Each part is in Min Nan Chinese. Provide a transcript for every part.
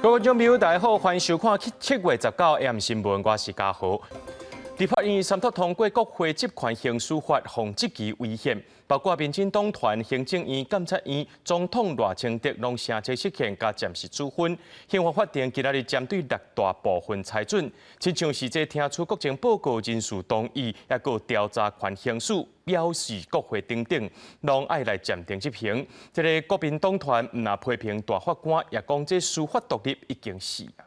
各位觀眾朋友，大家好，歡迎收看7月19 AM 新聞，我是嘉豪。立法院三讀通過國會職權行使法，予質疑違憲，包括民進黨團、行政院、監察院、總統賴清德攏聲稱釋憲佮暫時處分。憲法法庭今仔日針對六大部分裁準，親像是這聽取國情報告人事動議，抑閣調查權行使、表示國會等等，攏愛來暫停執行。這个國民黨團毋但批評大法官，也講這司法獨立已經死啊。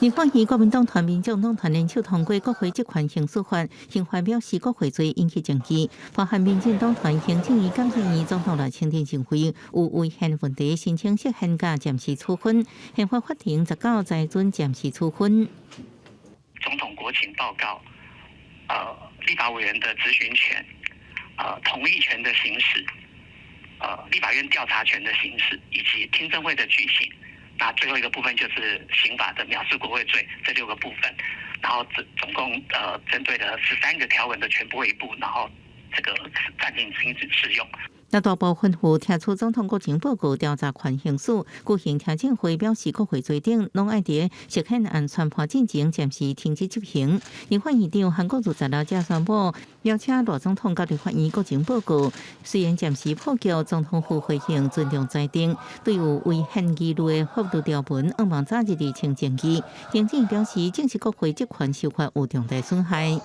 立法院國民黨團、民眾黨團聯手通過國會職權行使法，憲法表示國會罪引起爭議，包含民進黨團、行政院、監察院總統賴清德認為有違憲問題，申請釋憲佮暫時處分。憲法法庭19裁准暫時處分。總統國情報告，立法委員的質詢權，同意權的行使，立法院調查權的行使，以及聽證會的舉行。那最後一個部分就是刑法的藐視國會罪這六個部分，然後總共針對了13個條文的全部一部，然後這個暫停停止適用。六大部分有聽取總統國情報告調查權行使，舉行聽證會表示國會罪等，攏愛佇釋憲案宣判進前暫時停止執行。立法院長韓國瑜十六才宣布邀請賴總統到立法院國情報告，雖然暫時破局，總統府回應尊重裁定，對有違憲疑慮的法律條文，向望早日釐清爭議。行政院表示，正式國會職權修法有重大損害。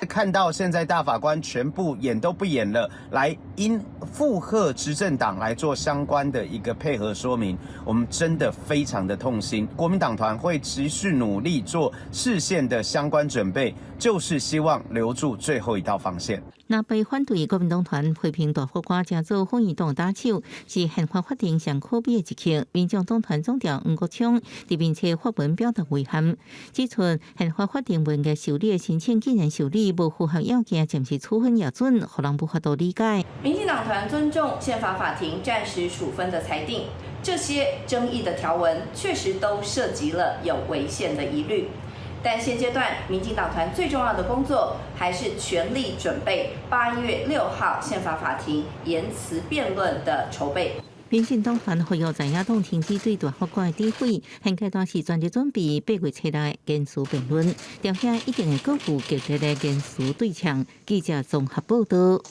看到現在大法官全部演都不演了，來應附和執政黨來做相關的一個配合說明，我們真的非常的痛心。國民黨團會持續努力做釋憲的相關準備，就是希望留住最後一道防線。那被反對國民黨團批評大法官成做反對黨打手，是憲法法庭上可悲的一刻。民眾黨團總召黃國昌佇面冊發文表達遺憾，指出憲法法庭未受理的申請竟然受理，無符合要件，暫時處分也準，予人無法度理解。民進黨團尊重憲法法庭暫時處分的裁定，這些爭議的條文確實都涉及了有違憲的疑慮。但現階段，民進黨團最重要的工作還是全力準備8月6號憲法法庭言詞辯論的籌備。民進黨團呼籲在野黨停止對大法官的詆毀，現階段是全力準備8月7日的言詞辯論，調遐一定會閣有激烈的言詞對嗆。記者綜合報道。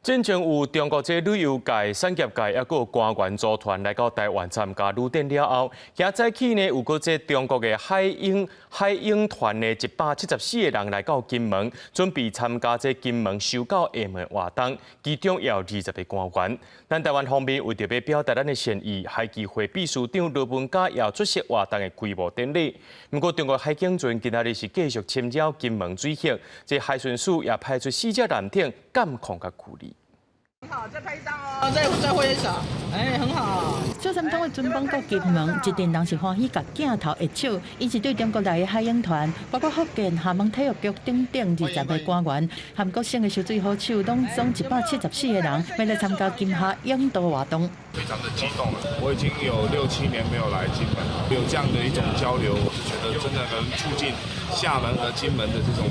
進前有中國這旅遊界、產業界，抑閣有官員組團來到台灣參加旅展了後，今早起呢有閣這中國的海鷹團的174個人來到金門，準備參加這金門收狗厦門活動，其中也有20個官員。咱台灣方面為著欲表達咱的善意，海基會秘書長羅文嘉也出席活動的開幕典禮。毋過中國海警船今仔日是繼續侵擾金門水域，這海巡署也派出四隻艦艇監控佮處理。好，再拍一張哦，再揮一手，哎，很好。小三通的船幫到金門，一陣人是歡喜共鏡頭握手，伊是對中國來的海鷹團，包括福建廈門體育局等等20個官員，和各省的泅水好手，攏總174個人，欲來參加金廈泳渡活動。非常的激動，我已經有六七年沒有來金門，有這樣的一種交流，我是覺得真的能促進廈門和金門的這種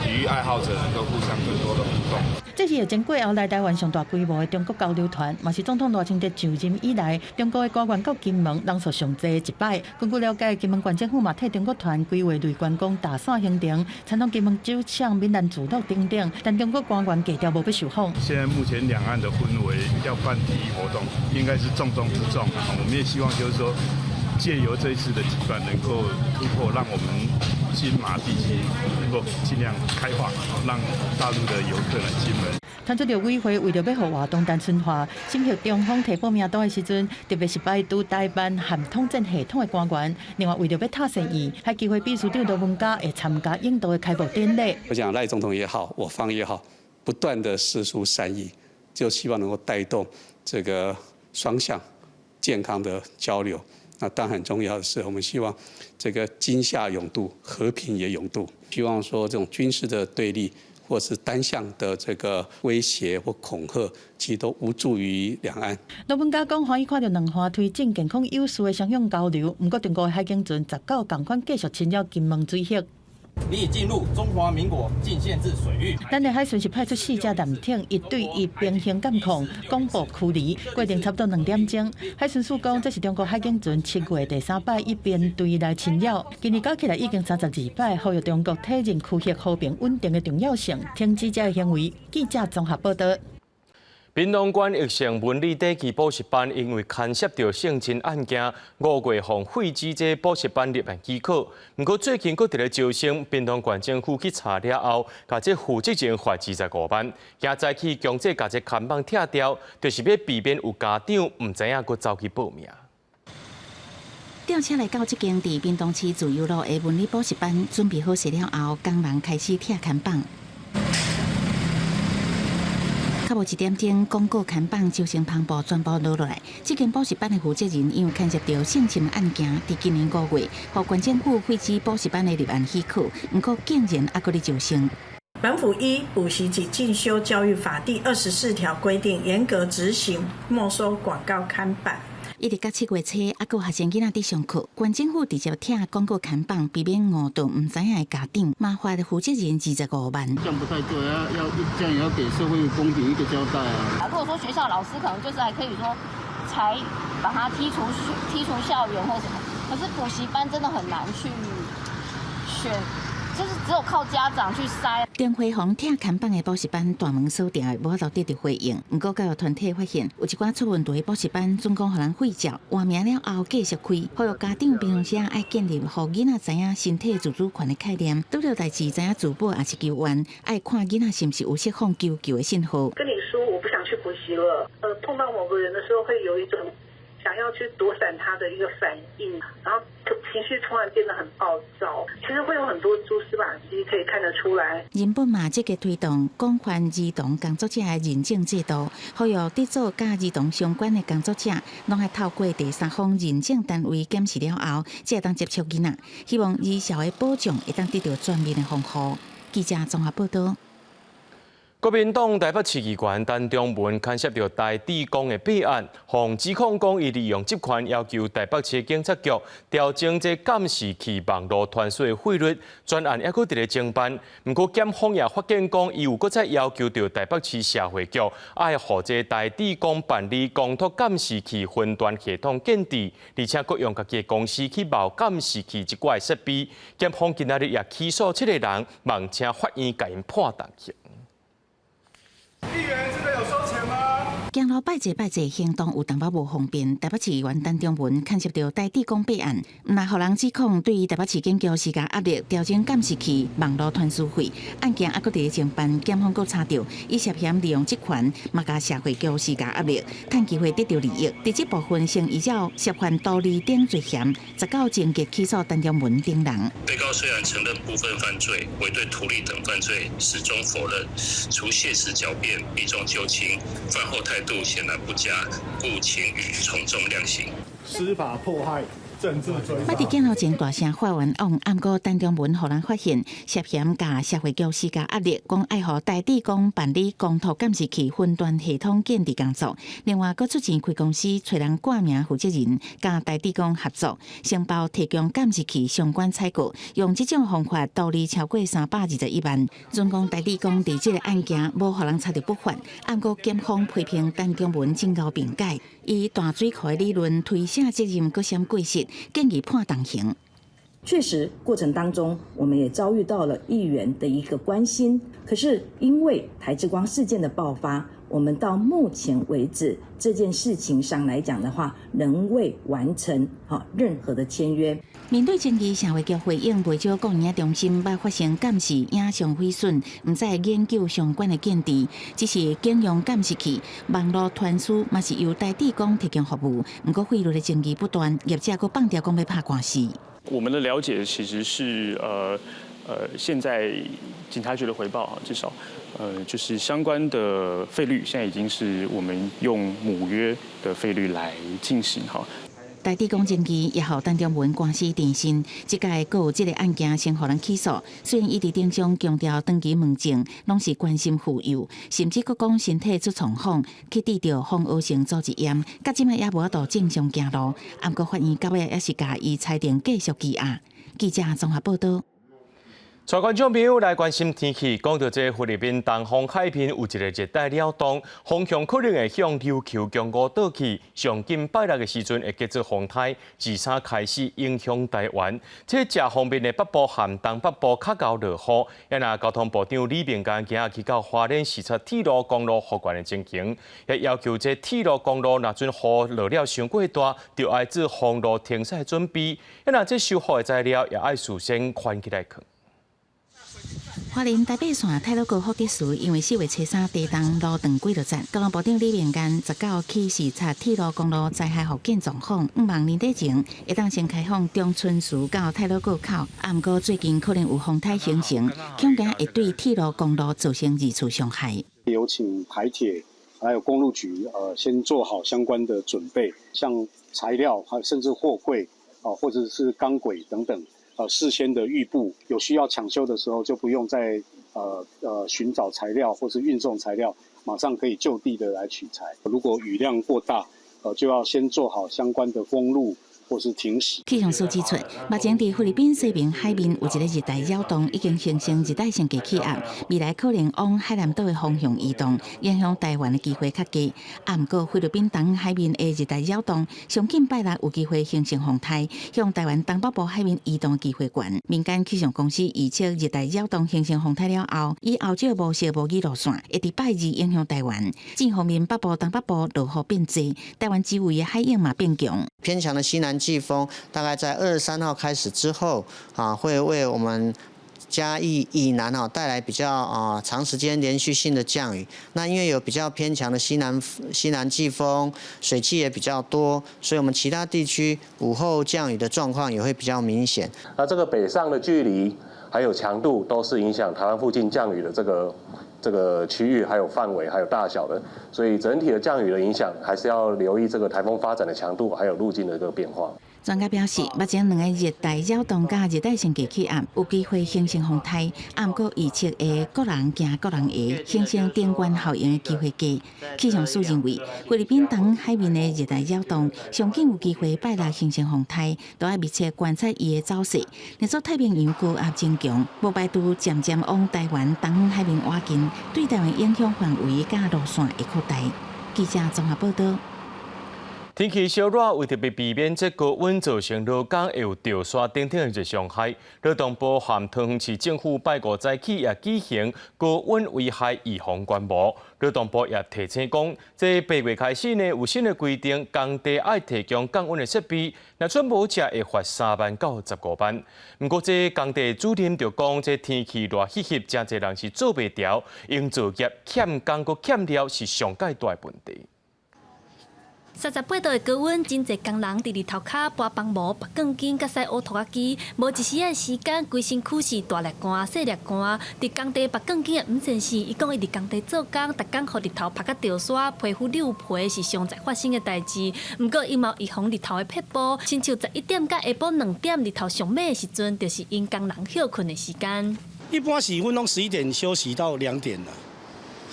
體育愛好者能夠互相更多的互動。這是疫情過後來台灣上大規模的中國交流團，嘛是總統賴清德就任以來，中國的官員到金門人數上濟一擺。根據了解，金門縣政府嘛替中國團規劃類觀光大線行程，參與金門酒廠、閩南聚落等等，但中國官員低調無欲受訪。現在目前兩岸的氛圍要辦體育活動，應該是重中之重。我們也希望就是說，借由這一次的舉辦，能夠突破，讓我們金馬地區能夠盡量開放，讓大陸的遊客來金門。團出陸委會為著欲予活動單純化，審核中方提報名單的時陣，特別是排除台辦和統戰系統的官員。另外，為著欲塔善意，海基會秘書長羅文嘉會參加泳渡的開幕典禮。我想賴總統也好，我方也好，不斷的釋出善意，就希望能夠帶動這個雙向健康的交流。那當然很重要的是，我們希望這個金廈永渡，和平也永渡。希望說這種軍事的對立，或是單向的這個威脅或恐嚇，其實都無助於兩岸。羅文嘉講，歡喜看著兩岸推進健康有序的雙向交流，毋過中國的海警船19共款繼續侵擾金門水域。你已進入中華民國禁限制水域。咱的海巡是派出四隻艦艇，一對一平行監控，廣播驅離，過程差不多2點鐘。海巡署講，這是中國海警船7月第三擺以編隊來侵擾，今年加起來已經32擺，呼籲中國體認區域和平穩定的重要性，停止這个行為。記者綜合報道。屏東縣育成文理短期補習班因為牽涉著性侵案件，5月予廢止這補習班入案許可。毋過最近閣佇咧招生，屏東縣政府去查了後，共這負責人罰25萬。今早起強制共這看板拆掉，就是欲避免有家長毋知影閣走去報名。吊車來到這間佇屏東市自由路的文理補習班，準備好勢了後，工人開始拆看板。較無1點鐘，廣告看板招生帆布全部落落來。這間補習班的負責人因為牽涉著性侵案件，佇今年5月，予縣政府廢止補習班的入案許可，毋過竟然猶閣咧招生。本府依補習及進修教育法第24條規定，嚴格執行沒收廣告看板。一直到7月初，猶閣有學生囡仔佇上課，縣政府直接拆廣告看板，避免誤導毋知影的家長，嘛罰負責人25萬。這樣不太對，要這樣也要給社會公平一個交代啊。如果說學校老師可能就是還可以說，才把他剔除校園或什麼，可是補習班真的很難去選。就是只有靠家長去篩。電話予拆看板的補習班大門鎖定，無法度得著回應。毋過教育團體發現，有一寡出問題補習班準講予人廢照，換名了後繼續開。呼籲家長平常時愛建立予囡仔知影身體自主權的概念。拄著代誌知影自保抑是求援，愛看囡仔是毋是有釋放求救的信號。跟你說我不想去補習了，碰到某個人的時候會有一種想要去躲閃他的一個反應，然後情緒突然變得很暴躁，其實會有很多蛛絲馬跡可以看得出來。日本嘛積極推動廣泛兒童工作者的認證制度，呼籲佇做佮兒童相關的工作者，攏愛透過第三方認證單位檢視了後，才會當接觸囡仔。希望兒少的保障會當得著全面的防護。記者綜合報道。國民黨台北市議員陳長文牽涉著台智光的弊案，予指控講伊利用職權要求台北市警察局調整這監視器網路傳輸的費率，專案猶閣佇咧偵辦。毋過檢方也發現講，伊有閣再要求著台北市社會局愛予這台智光辦理公託監視器分段系統建置，而且閣用家己的公司去募監視器一寡設備。檢方今仔日也起訴七個人，望請法院共𪜶判重刑。議員，這個有收錢嗎？行路拜祭拜祭，行動有淡薄無方便。台北市議員陳長文牽涉著台智光弊案，毋但予人指控對台北市警局施加壓力，調整監視器網路傳輸費。案件猶閣佇咧偵辦，檢方閣查著，伊涉嫌利用職權，嘛共社會局施加壓力，趁機會得著利益。佇這部分先依照涉犯圖利等罪嫌，19情節起訴陳長文等人。被告雖然承認部分犯罪，惟對圖利等犯罪始終否認，除謝詞狡辯，避重就輕，犯後態度顯然不佳，故請予從重量刑。司法迫害。政治追捌佇鏡頭前大聲發冤枉，毋過陳長文予人發現涉嫌共社會局施加壓力，講愛予台智光辦理公託監視器分段系統建置工作。另外，閣出錢開公司，揣人掛名負責人，佮台智光合作，承包提供監視器相關採購，用這種方法圖利超過321萬。準講台智光佇這个案件無予人查著不法，毋過檢方批評陳長文真𠢕辯解，以大水庫的理論推卸責任，閣嫌過失。建議判重刑。確實，過程當中我們也遭遇到了議員的一個關心。可是因為台智光事件的爆發，我們到目前為止這件事情上來講的話，仍未完成任何的簽約。面對爭議，社會局回應，袂少國營中心捌發生監視影像毀損，毋再研究相關的建置，只是警用監視器網路傳輸嘛是由台智光提供服務，毋過費率的爭議不斷，業者閣放調講欲拍官司。我們的了解其實是，現在警察局的回報啊，至少，就是相關的費率，現在已經是我們用母約的費率來進行哈。台智光爭議也予陳長文官司纏身，這屆閣有這个案件先予人起訴。雖然伊佇庭上強調長期問症攏是關心婦幼，甚至閣講身體出狀況，去治著蜂窩性組織炎，到這擺也無法度正常行路。毋過法院到尾也是共伊裁定繼續羈押。記者綜合報道。帶觀眾朋友來關心天氣，講到這菲律賓東方海面有一个熱帶擾動，風向可能會向琉球宮古島去。上緊拜六的時陣會結做風颱，二三開始影響台灣。這正鋒面的北部和東北部較𠢕落雨。也若交通部長李明堅今仔去到花蓮視察鐵路公路復原的情形，也要求這鐵路公路若準雨落了傷過大，就愛做封路停駛的準備。也若這修復的材料也愛事先寬起來囥。花蓮台八線太魯閣福德祠因為4月初3地動路斷幾落節，交通部長李明堅19去視察鐵路公路災害復建狀況，向望年底前會當先開放長春祠到太魯閣口，啊，毋過最近可能有風颱形成，恐驚會對鐵路公路造成二次傷害。有請台鐵還有公路局，先做好相關的準備，像材料，還甚至貨櫃，啊，或者是鋼軌等等。事先的預布，有需要搶修的時候就不用再尋找材料或是運送材料，馬上可以就地的來取材。如果雨量過大，就要先做好相關的封路或是停駛。氣象署指出，目前佇菲律賓西邊海面有一個熱帶擾動，已經形成熱帶性低氣壓，未來可能往海南島的方向移動，影響台灣的機會較低。啊，毋過菲律賓東海面的熱帶擾動，上緊拜六有機會形成風颱，向台灣東北部海面移動的機會懸。民間氣象公司預測熱帶擾動形成風颱了後，以後這無色無雨路線，會佇拜二影響台灣。這方面北部、東北部落雨變濟，台灣周圍的海湧嘛變強。偏強的西南季風大概在23號開始之後啊，會為我們嘉義以南哈帶來比較啊長時間連續性的降雨。那因為有比較偏強的西南季風，水汽也比較多，所以我們其他地區午後降雨的狀況也會比較明顯。那這個北上的距離還有強度，都是影響台灣附近降雨的這個區域還有範圍還有大小的，所以整體的降雨的影響，還是要留意這個颱風發展的強度還有路徑的這個變化。專家表示，目前兩个熱帶擾動佮熱帶性低氣壓有機會形成風颱，啊，毋過預測會各人行各人的，形成頂懸效應的機會低。氣象署認為，菲律賓東海面的熱帶擾動上緊有機會拜六形成風颱，都愛密切觀察伊的走勢。若說太平洋高壓增強，無排除漸漸往台灣東海面倚近，對台灣影響範圍佮路線會擴大。記者綜合報道。天氣燒熱，為著欲避免這高溫造成勞工會有著沙等等的熱傷害，勞動部和桃園市政府拜五早起也舉行高溫危害預防觀摩。勞動部也提醒講，這8月開始呢，有新的規定，工地愛提供降溫的設備，若準無者會罰3萬到15萬。毋過這工地主任就講，這天氣熱翕翕，誠濟人是做袂牢，營造業欠工閣欠料是上蓋大的問題。38度的高溫，真濟工人佇日頭跤撥房膜、拔鋼筋、佮駛烏拖仔機，無一時仔時間，規身軀是大粒汗、細粒汗。佇工地拔鋼筋的吳先生，伊講伊佇工地做工，逐工予日頭曬甲著沙，皮膚溜皮是常在發生的代誌。毋過伊嘛有預防日頭的撇步，親像11點到下晡2點日頭上猛的時陣，就是𪜶工人歇睏的時間。一般是阮攏11點休息到2點啦，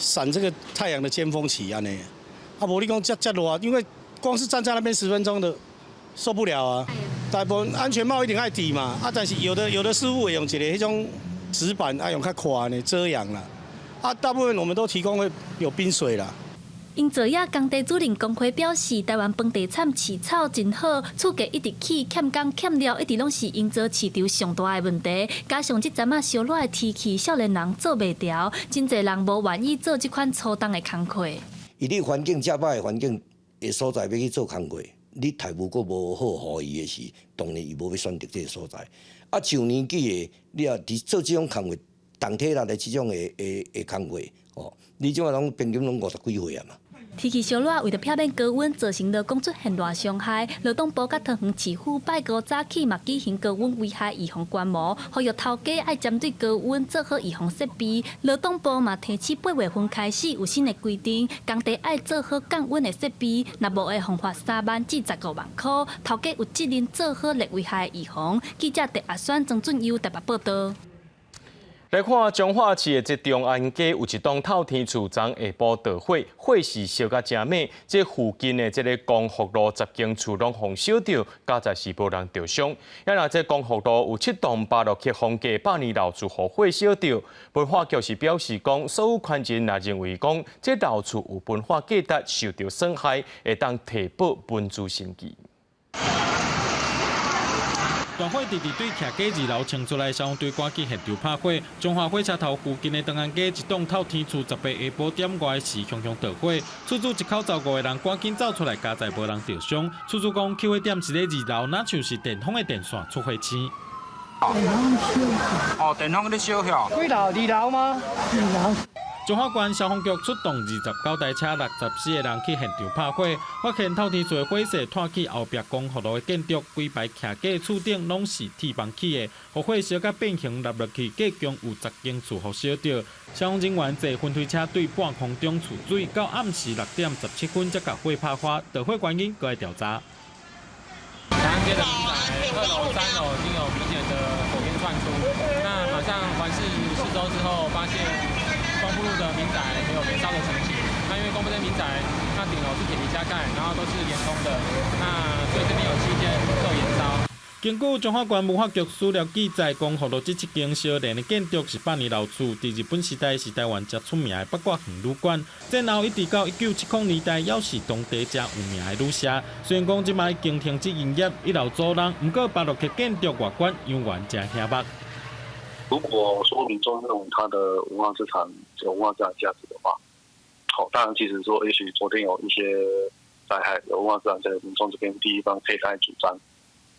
閃這個太陽的尖峰期按呢。啊，無你講遮遮熱，因為光是站在那邊10分鐘都受不了啊。大部分安全帽一定愛戴嘛，啊，但是有的師傅會用一個彼種紙板，愛用較寬的遮陽啦。啊，大部分我們都提供會有冰水啦。營造業工地主任工會表示，台灣房地產市炒真好，厝價一直起，欠工欠料一直攏是營造市場上大的問題。加上這陣仔燒熱的天氣，少年人做袂牢，真濟人無願意做這款粗重的工課。伊你環境遮歹的環境的所在，欲去做工課，你待遇閣無好，予伊的時，當然伊無欲選擇這个所在。啊，像年紀的，你若佇做這種工課，重體力的這種的工課，哦，你這馬攏平均攏50幾歲啊嘛。天氣燒熱，為著避免高溫造成勞工出現熱傷害，勞動部佮桃園市府拜五早起嘛舉行高溫危害預防觀摩，呼籲頭家愛針對高溫做好預防設備。勞動部嘛提醒8月份開始有新的規定，工地愛做好降溫的設備，若無會予罰3萬至15萬箍。頭家有責任做好熱危害預防。記者鄭阿選、曾俊優台北報道。來看彰化市的這長安街有一棟透天厝，昨下晡著火，火勢燒甲誠猛，這附近的這个光復路10間厝攏予燒著，佳哉是無人著傷。啊若這光復路有七棟巴洛克風格百年老厝，予火燒著。文化局是表示講，所有權人若認為講這老厝有文化價值受著損害，會當提報文資審議。大火直直對徛家二樓衝出來，消防隊趕緊現場拍火。彰化火車頭附近的長安街一棟透天厝，18下晡點外時，雄雄著火。厝主一口走五个人趕緊走出來，佳哉無人著傷。厝主講起火點是咧二樓，若像是電風的電線出火星。哦，電風咧燒起。幾樓？二樓嗎？二樓。彰化縣消防局出動29台車、64個人去現場拍火，發現透天厝的火勢拖去後壁光復路的建築，規排徛家厝頂攏是鐵房起的，予火燒甲變形落落去，計共有10間厝予燒著。消防人員坐噴水車對半空中貯水，到暗時6點17分才共火拍花，著火原因閣來調查。長安街的民宅二樓、三樓已經有明顯的火焰竄出，那馬上環視四周之後，發現光復路的民宅沒有燃燒的情形。那因為光復路民宅，那頂樓是鐵皮加蓋，然後都是連通的，那所以這邊有七間受燃燒。根據彰化縣文化局資料記載，光復路這七間相連的建築是百年老厝，佇日本時代是台灣誠出名的八卦園旅館。戰後一直到1970年代，猶是當地誠有名的旅社。雖然講這擺已經停止營業，一樓租人，毋過巴洛克建築外觀猶原誠醒目。如果說民眾認為它的文化資產有文化資產價值的話，好，當然其實說，也許昨天有一些災害，有文化資產在民眾這邊第一方可以來主張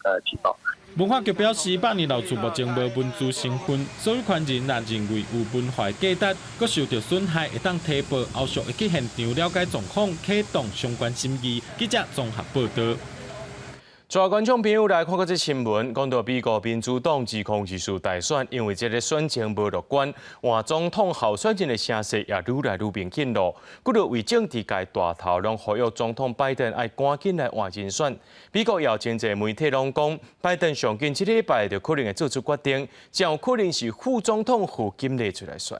來提報。文化局表示，百年老厝目前無文資成分，所有權人若認為有文化價值，閣受著損害，會當提報，後續會去現場了解狀況，啟動相關審議。記者綜合報導。帶觀眾朋友來看閣這新聞，講到美國民主黨2024大選，因為這个選情無樂觀，換總統候選人的聲勢也愈來愈明顯咯。幾若位政治界大頭攏呼籲總統拜登愛趕緊來換人選。美國也有真濟媒體攏講，拜登上緊這禮拜就可能會做出決定，誠有可能是副總統賀錦麗出來選。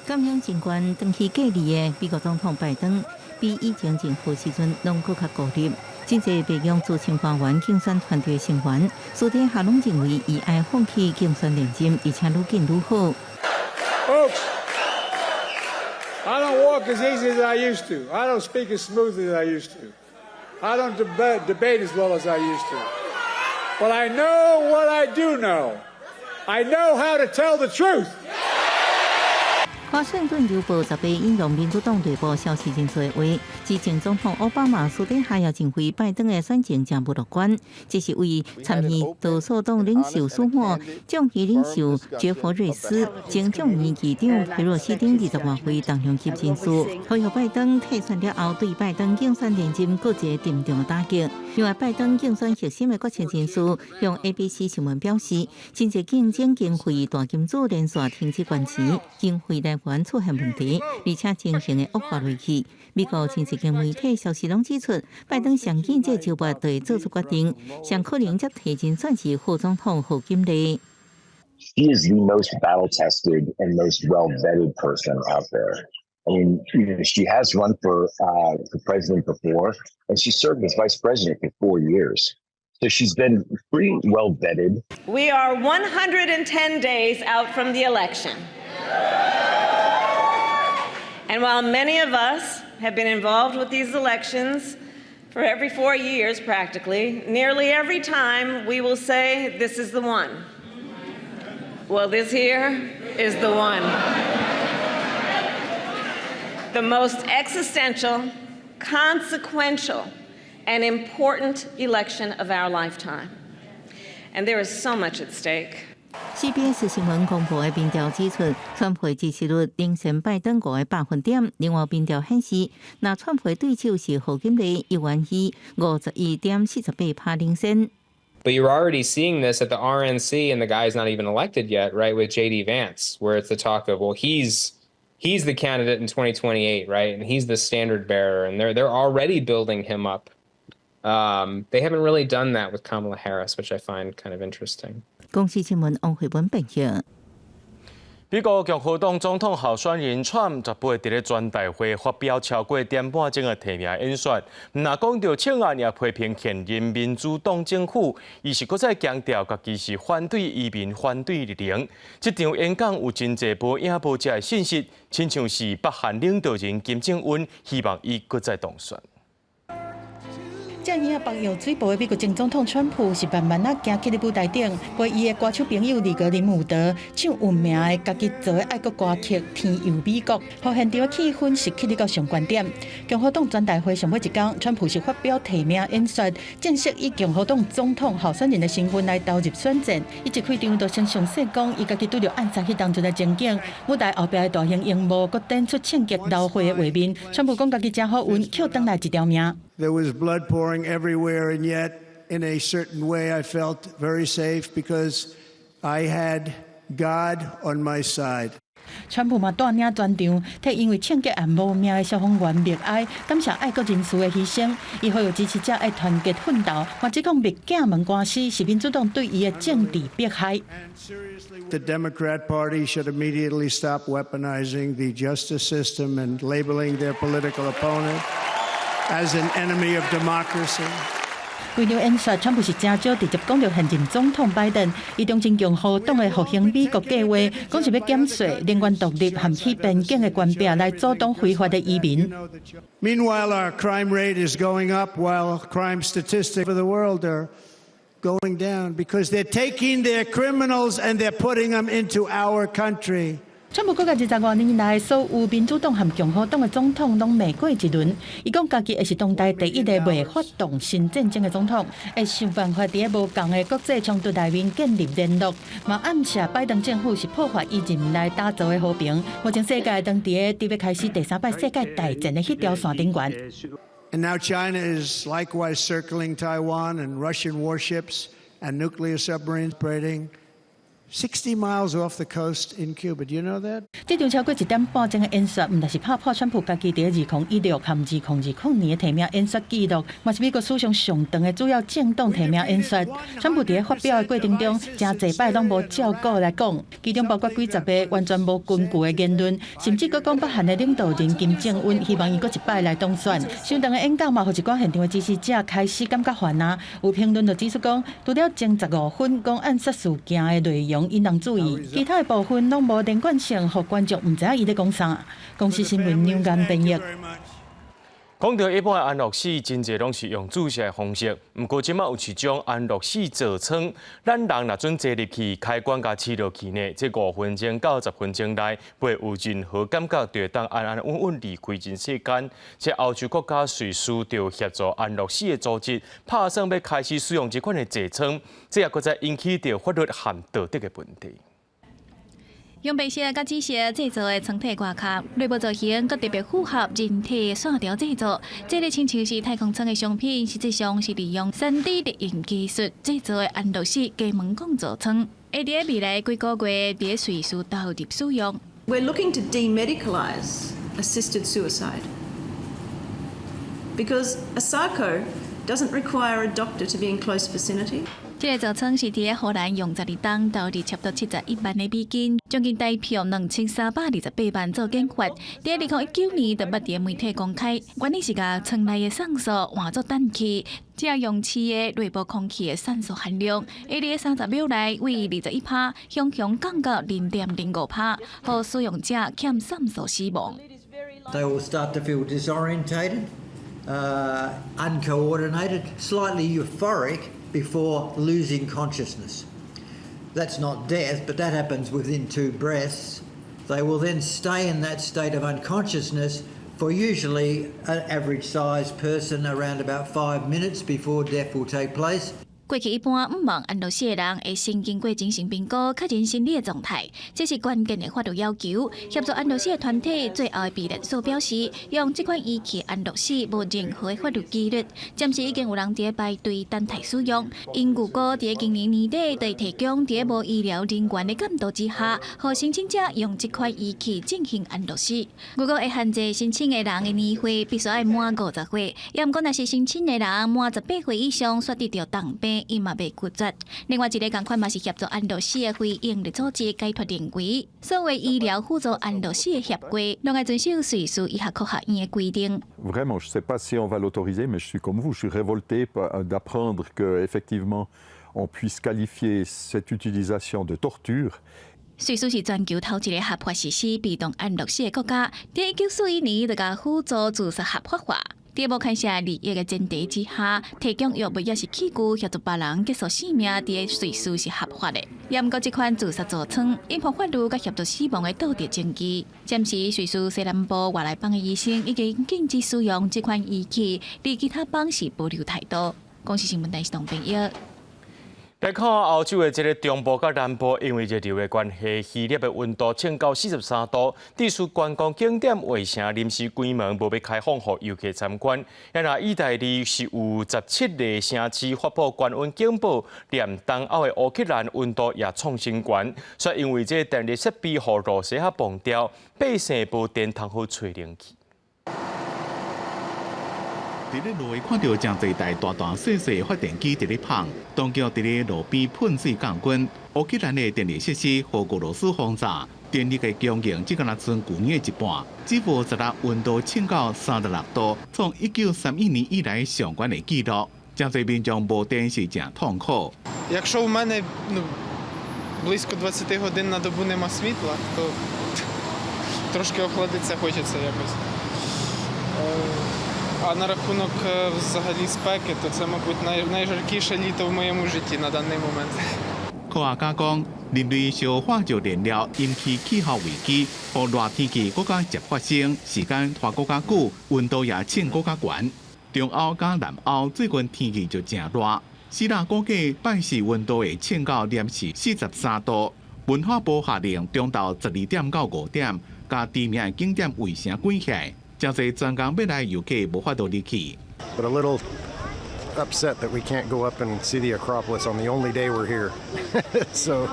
感染真懸長期隔離的美國總統拜登，比以前任何時陣攏閣較孤立。真濟白宮資深官員競選團隊成員，私底下攏認為伊愛放棄競選連任，而且愈緊愈好。 Folks, I don't walk as easy as I used to. I don't speak as smoothly as I used to. I don't debate as well as I used to. But I know what I do know. I know how to tell the truth. 華盛頓郵報18引用民主黨內部消息人士的話，指前總統奧巴馬私底下也認為拜登的選情誠無樂觀，這是為參議多數黨領袖舒默、眾議領袖傑弗瑞斯、前眾議議長佩洛西等20外位重量級人士，呼籲拜登退選了後，對拜登競選連任閣一個沉重的打擊。另外，拜登競選核心的決策人士向 ABC 新聞表示，真濟競爭經費大金主連續停止捐錢，經費來源出現問題，而且情形會惡化落去。美國真濟間媒體消息攏指出，拜登上緊這週末就會做出決定，上可能接替人選是副總統賀錦麗。 She is the most battle-tested and most well-vetted person out there. I mean, she has run for president before, and she served as vice president for 4 years. So she's been pretty well vetted. We are 110 days out from the election. And while many of us have been involved with these elections for every 4 years practically, nearly every time we will say, "This is the one." Well, this here is the one. The most existential, consequential, and important election of our lifetime. And there is so much at stake. CBS 新聞公布的民調指出，川普支持率領先拜登5個百分點。另外，民調顯示，若川普對手是賀錦麗，猶原以51.48趴領先。 But you're already seeing this at the RNC, and the guy's not even elected yet, right? With JD Vance, where it's the talk of, well, he's the candidate in 2028, right? And he's the standard bearer, and they're already building him up. They haven't really done that with Kamala Harris, which I find kind of interesting. 公視新聞王慧文編譯。美國共和黨總統候選人川普18佇咧全代會發表超過點半鐘的提名演說，毋但講著槍案，也批評現任民主黨政府，伊是閣再強調家己是反對移民、反對綠能。這場演講有真濟無影無跡的信息，親像是北韓領導人金正恩希望伊閣再當選。遮爾仔放藥水步的美國前總統川普是慢慢仔行去咧舞台頂，陪伊的歌手朋友尼格林伍德唱有名的家己做的愛國歌曲《天佑美國》，予現場的氣氛是起咧到上懸點。共和黨全代會上尾一工，川普是發表提名演說，正式以共和黨總統候選人的身份來投入選戰。伊一開場就先詳細講，伊家己拄著暗殺彼當陣的情景。舞台後壁的大型螢幕，閣展出槍擊流血的畫面。川普講家己誠好運，抾轉來一條命。 There was blood pouring everywhere, and yet, in a certain way, I felt very safe because I had God on my side. 川普嘛帶領全場，替因為槍擊案無命的消防員默哀，感謝愛國人士的犧牲。伊呼籲支持者愛團結奮鬥，嘛指控麥鏡門官司是民主黨對伊的政治迫害。 The Democrat Party should immediately stop weaponizing the justice system and labeling their political opponent as an enemy of democracy. 規場演說，川普是誠少直接講著現任總統拜登，伊重申共和黨的復興美國計劃，講是欲減稅、能源獨立和起邊境的關閉來阻擋非法的移民。 Meanwhile, our crime rate is going up while crime statistics for the world are going down because they're taking their criminals and they're putting them into our country. 川普閣共25年來所有民主黨和共和黨的總統攏罵過一輪。伊講家己會是當代第一個袂發動新戰爭的總統，會想辦法佇咧無仝的國際衝突內面建立聯絡，嘛暗示拜登政府是破壞伊任內打造的和平。目前世界當佇咧佇欲開始第三擺世界大戰的彼條線頂懸。 And now China is likewise circling Taiwan and Russian warships and nuclear submarines parading 60 miles off the coast in Cuba. Do you know that? 這場超過一點半鐘的演說，毋但是拍破川普家己佇2016和2020年的提名演說紀錄，嘛是美國史上上長的主要政黨提名演說。川普佇咧發表的過程中，誠濟擺攏無照稿來講，其中包括幾十個完全無根據的言論，甚至閣講北韓的領導人金正恩希望伊閣一擺來當選。傷長的演講嘛，予一寡現場的支持者開始感覺煩啊。有評論就指出講，除了前15分講暗殺事件的內容引人注意，其他的部分攏無連貫性，予觀眾毋知影伊咧講啥。公視新聞梁岩編譯。講著一般的安樂死，真濟攏是用注射的方式。毋過這馬有一種安樂死座艙，咱人若準坐入去，開關共切落去呢，這5分鐘到10分鐘內，袂有任何感覺，就會當安安穩穩離開人世間。這歐洲國家瑞士就協助安樂死的組織，拍算欲開始使用這款的座艙，這也閣再引起著法律和道德的問題。用白色佮紫色製造的艙體外殼，內部造型閣特別符合人體線條製作。這個親像是太空艙的商品，實際上是利用3D 列印技術製造的安樂死加門管座艙，會佇未來幾個月佇瑞士投入使用。 We're looking to demedicalise assisted suicide because a SARCO doesn't require a doctor to be in close vicinity. 這個座艙是佇荷蘭用12冬投入差不多71萬的美金，將近台票2328萬做研發。佇2019年就捌佇媒體公開，原理是共艙內的酸素換做氮氣，只要用飼的內部空氣的酸素含量，會佇30秒內為21趴，向向降到0.05趴，予使用者減酸素死亡。 They will start to feel disorientated, uncoordinated, slightly euphoric before losing consciousness. That's not death, but that happens within two breaths. They will then stay in that state of unconsciousness for usually an average sized person around about 5 minutes before death will take place. 過去一般毋望安樂死的人會先經過精神評估，確認心理的狀態，這是關鍵的法律要求。協助安樂死的團體最後的避難所表示，用這款儀器安樂死無任何的法律紀律。暫時已經有人佇排隊等待使用。𪜶預估佇今年年底會提供佇無醫療人員的監督之下，予申請者用這款儀器進行安樂死。如果會限制申請的人的年歲必須愛滿50歲，抑毋過若是申請的人滿18歲以上，煞得著重病。病，伊嘛袂拒絕。另外一个仝款嘛是協助安樂死的非營利組織解脫認為，所謂醫療輔助安樂死的協議，攏愛遵守瑞士醫學科學院的規定。 Vraiment, je ne sais pas si on va l'autoriser, mais je suis comme vous, je suis révolté d'apprendre que effectivement on puisse qualifier cette utilisation de torture. 瑞士是全球頭一个合法實施被動安樂死的國家，佇1941年就共輔助自殺合法化。佇無牽涉利益的前提之下，提供藥物抑是器具協助別人結束生命，佇瑞士是合法的。也毋過，這款自殺座艙引發法律佮協助死亡的道德爭議。暫時，瑞士西南部外來邦的醫生已經禁止使用這款儀器，對其他邦是保留態度。公視新聞台是董編譯。來看歐洲的這个中部佮南部，因為熱流的關係，希臘的溫度衝到43度，致使觀光景點衛城臨時關門，無欲開放予遊客參觀。啊，若意大利是有17個城市發布高溫警報，連東歐的烏克蘭溫度也創新高。煞因為這個電力設備予露西亞碰著，百姓無電通好吹冷氣。佇咧路會看著誠濟台大大細細發電機佇咧麭，當局佇咧路邊噴水降溫。烏克蘭的電力設施予俄羅斯轟炸，電力的供應只敢若賰舊年的一半。只無十六溫度衝到36度，創1931年以來上懸的紀錄。誠濟民眾無電是誠痛苦。 Якщо в мене ну, близько 20 годин на добу нема світла, то трошки охладитися хочеться якось. А на рахунок взагалі спеки, то це, мабуть, найжаркіше літо в моєму житті на даний момент. 科學家講，人類燒化石燃料引起氣候危機，予熱天氣閣較捷發生，時間拖閣較久，溫度也衝閣較懸。中歐佮南歐最近天氣就誠熱，希臘估計拜四溫度會衝到攝氏43度。文化部下令中晝12點到5點，共著名的景點衛城關起來，誠濟專工欲來遊客無法度入去。 But a little upset that we can't go up and see the Acropolis on the only day we're here. So,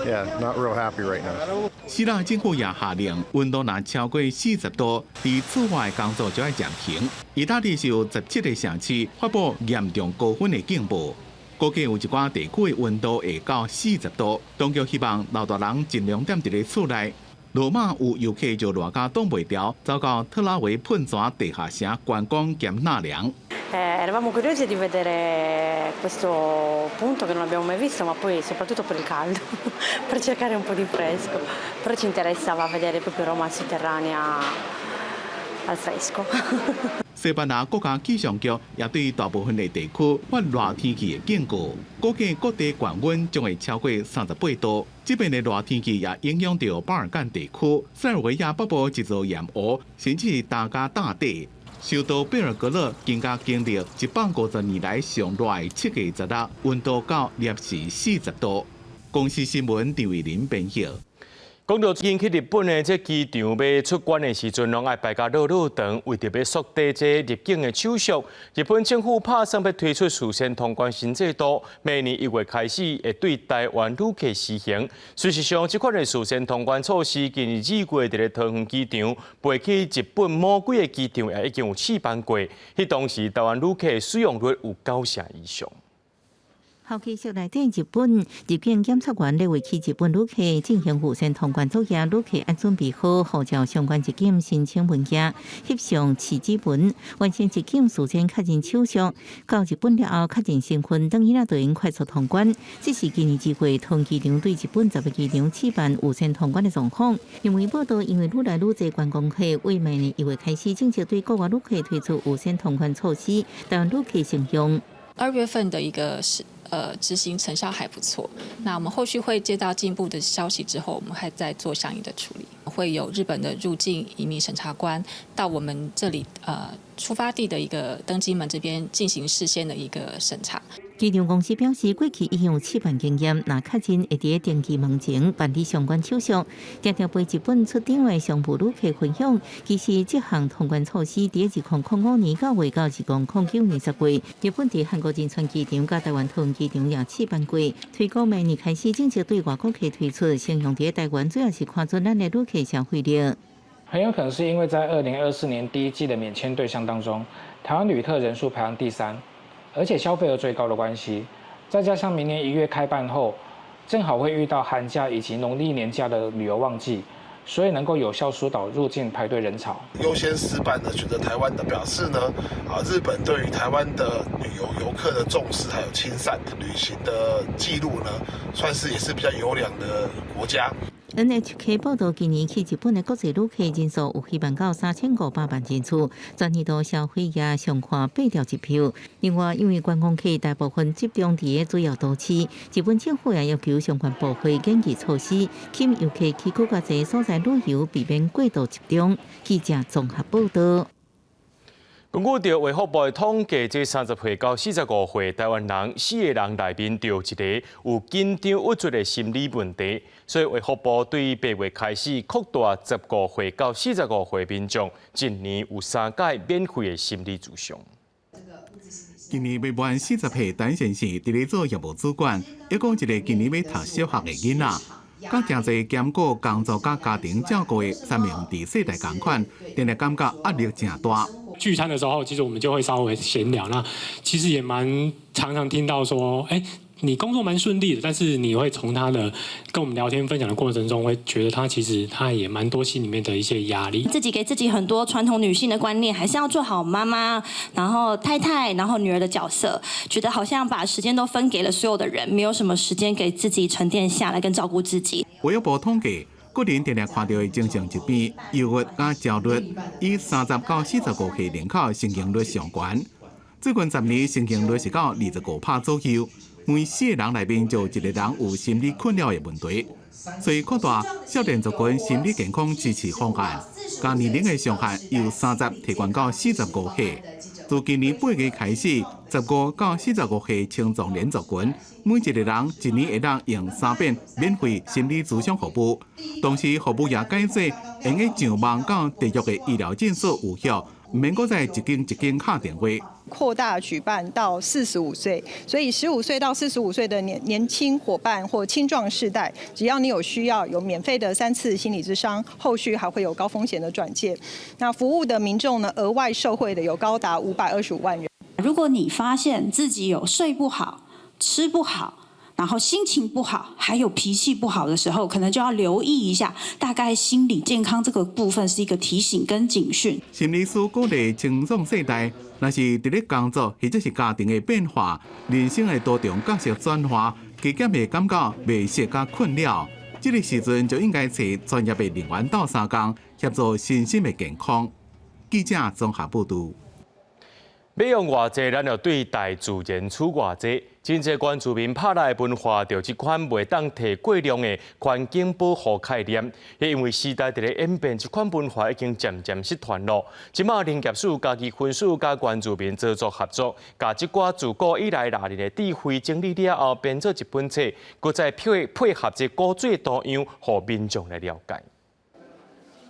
yeah, not real happy right now. 希臘政府也下令，溫度若超過40度，佇室外工作就愛暫停。意大利是有17個城市發布嚴重高溫的警報，估計有一寡地區的溫度會到40度。當局希望老大人盡量踮佇咧厝內。羅馬有遊客就熱甲擋袂牢，走到特拉維噴泉地下城觀光兼納涼。 Eravamo curiosi di vedere questo punto che non abbiamo mai visto, ma poi soprattutto per il caldo, per cercare un po' di fresco. Però ci interessava vedere proprio Roma sotterranea al fresco. 西班牙國家氣象局也對大部分的地區發熱天氣的警告，估計各地高溫將會超過38度。這邊的熱天氣也影響著巴爾幹地區，塞爾維亞北部一座鹽湖，甚至焦甲膽底。首都貝爾格勒更加經歷150年來上熱的7月16，溫度到攝氏40度。公視新聞張偉林編譯。講到最近去日本的這機場欲出關的時陣，攏愛排甲落落長，為著欲縮短這入境的手續，日本政府拍算欲推出事先通關新制度，明年1月開始會對台灣旅客施行。事實上，這款的事先通關措施，今年2月佇咧桃園機場飛去日本某幾个機場也已經有試辦過，彼當時台灣旅客使用率有9成以上。候機室內底日本入境檢測員咧為去日本旅客進行預先通關作業，旅客愛準備好護照相關入境申請文件，翕相飼指紋，完成入境事先確認手續，到日本了後確認身份，轉去就會快速通關。這是今年2月桃園機場對日本10個機場試辦預先通關的狀況。因為報道，因為愈來愈濟觀光客，為明年1月開始正式對國外旅客推出預先通關措施，台灣旅客適用。 2月份的一個是執行成效還不錯，那我們後續會接到進一步的消息之後，我們還在做相應的處理。會有日本的入境移民審查官到我們這裡出發地的一個登機門這邊進行事先的一個審查。機場公司表示，過去已經有試辦經驗，若確認會佇登機門前辦理相關手續。定定飛日本出境的商務旅客分享，其實這項通關措施佇2005年9月到2009年10月，日本佇韓國仁川機場佮台灣桃園機場也試辦過。推估明年開始正式對外國客推出，適用佇台灣，主要是看準咱的旅客消費力。很有可能是因為在2024年第一季的免簽對象當中，台灣旅客人數排行第三。而且消費額最高的關係，再加上明年1月開辦後，正好會遇到寒假以及農曆年假的旅遊旺季，所以能夠有效疏導入境排隊人潮。優先試辦呢，選擇台灣的，表示呢，啊，日本對於台灣的旅遊遊客的重視，還有親善旅行的記錄呢，算是也是比較優良的國家。 NHK 報道，今年去日本的國際旅客人數有希望到3500萬人次，全年度消費額上看8兆日票。另外，因為觀光客大部分集中佇主要都市，日本政府也要求相關部會研擬措施，吸引遊客去閣較濟所在旅遊，避免過度集中。記者綜合報道。根據著衛福部的統計，這30歲到45歲台灣人四個人內面就有一個有緊張鬱卒的心理問題，所以衛福部對8月開始擴大15歲到45歲民眾，一年有三擺免費的心理諮商。今年未滿40歲陳先生佇咧做業務主管，抑閣一个今年欲讀小學的囡仔，佮誠濟兼顧工作佮家庭照顧的三明治世代仝款，定定感覺壓力誠大。聚餐的時候，其實我們就會稍微閒聊，那其實也蠻常常聽到說，欸，你工作蠻順利的，但是你會從他的跟我們聊天分享的過程中，會覺得他其實他也蠻多心裡面的一些壓力。自己給自己很多傳統女性的觀念，還是要做好媽媽，然後太太，然後女兒的角色，覺得好像把時間都分給了所有的人，沒有什麼時間給自己沉澱下來跟照顧自己。衛福部統計，個人定定看著的精神疾病、憂鬱佮焦慮，以30到45歲人口盛行率上懸。最近10年盛行率是到25%左右，每四个人內面就有一個人有心理困擾的問題。所以擴大少年族群心理健康支持方案，將年齡的上限由30提懸到45歲。自今年8月開始，15到45歲青壯年族群，每一個人一年會當用三遍免費心理諮商服務。同時，服務也改做用得上網佮預約的醫療診所有效，毋免閣再一間一間敲電話。擴大舉辦到45歲，所以15歲到45歲的年輕夥伴或青壯世代，只要你有需要，有免費的三次心理諮商，後續還會有高風險的轉介。那服務的民眾呢，額外受惠的有高達525萬人。如果你發現自己有睡不好、吃不好，然後心情不好，還有脾氣不好的時候，可能就要留意一下，大概心理健康這個部分是一個提醒跟警訊。心理師鼓勵青壯世代，若是佇咧工作或者是家庭的變化、人生的多重角色轉換，加減會感覺袂適佮困擾，這個時陣就應該揣專業的人員鬥相共，協助身心的健康。記者綜合報導。欲用偌濟，咱就對大自然取偌濟。真濟原住民拍獵的文化，就這款袂當提過量的環境保護概念。因為時代佇咧演變，這款文化已經漸漸失傳囉。這馬林業署嘉義分署佮原住民鄒族合作，共這寡自古以來獵人的智慧整理了後，編做一本冊，閣再配合這古水圖樣，予民眾來了解。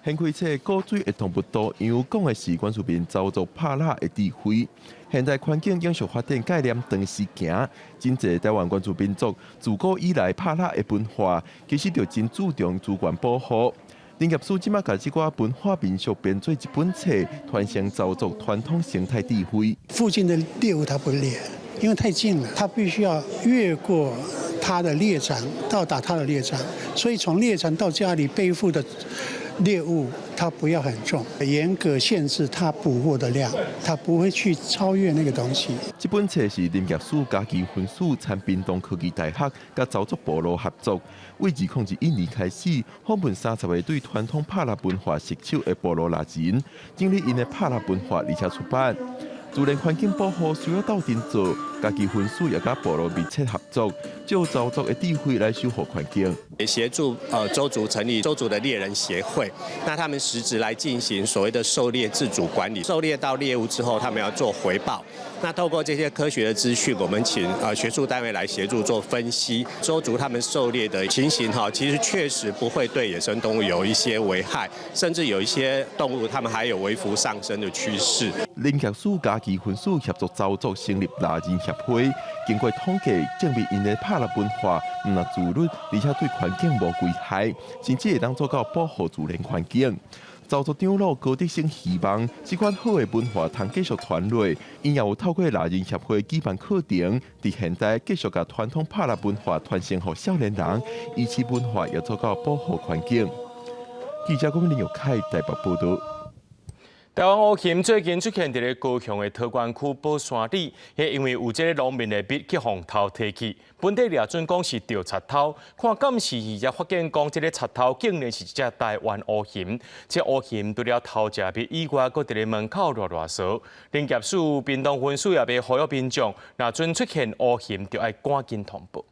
掀開冊古水的動物圖樣，講的是原住民鄒族拍獵的智慧。現代環境永續發展概念長時行，真濟台灣原住民族自古以來拍獵的文化，其實就真注重資源保護。林業署這馬共這寡文化民俗編做一本冊，傳承鄒族傳統生態智慧。附近的獵物它不獵，因為太近了，它必須要越過它的獵場，到達它的獵場，所以從獵場到家裡背負的獵物，它不要很重，嚴格限制它捕獲的量，它不會去超越那個東西。這本冊是林業署嘉義分署參屏東科技大學佮鄒族部落合作，為2021年開始訪問30個對傳統拍獵文化熟手的部落獵人，整理𪜶的拍獵文化，而且出版。自然環境保護需要鬥陣做，嘉義分署也佮部落密切合作，借鄒族的智慧來守護環境。協助鄒族成立鄒族的獵人協會，那他們實質來進行所謂的狩獵自主管理。狩獵到獵物之後，他們要做回報。那透過這些科學的資訊，我們請學術單位來協助做分析，鄒族他們狩獵的情形哈，其實確實不會對野生動物有一些危害，甚至有一些動物，他們還有微幅上升的趨勢。林業署嘉義分署協助鄒族成立獵人協會，經過統計證明𪜶的拍獵文化毋但自律，而且對環境無危害，甚至會當做到保護自然環境。鄒族長老高德勝希望，這款好的文化通繼續傳落。𪜶也有透過獵人協會舉辦課程，佇現代繼續共傳統拍獵文化傳承予少年人，維持文化也做到保護環境。記者郭林玉凱台北報導。台灣烏熊最近出現佇咧高雄的桃源區寶山里，彼因為有這个農民的蜜去予偷提去，本地掠準講是著賊偷，看監視器才發現講這个賊偷竟然是一隻台灣烏熊。這烏熊除了偷食蜜以外，閣佇咧門口囉囉嗦。林業署屏東分署也欲呼籲民眾，若準出現烏熊，就愛趕緊通報。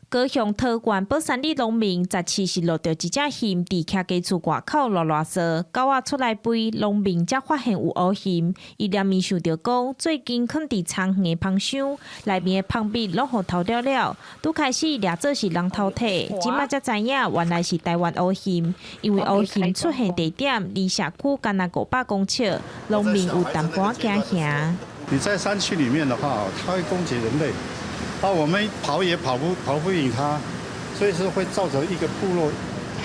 高雄桃源寶山里農民十七是錄著一隻熊佇徛家厝外口囉囉嗦，狗仔出來吠，農民才發現有烏熊。伊連面想著講，最近囥佇田園的蜂箱內面的蜂蜜攏予偷了了。拄開始掠做是人偷提，這馬才知影原來是台灣烏熊。因為烏熊出現地點離社區干焦500公尺，農民有淡薄仔驚嚇。你在山區裡面的話，它會攻擊人類。啊，我們跑也跑不贏它，所以是會造成一個部落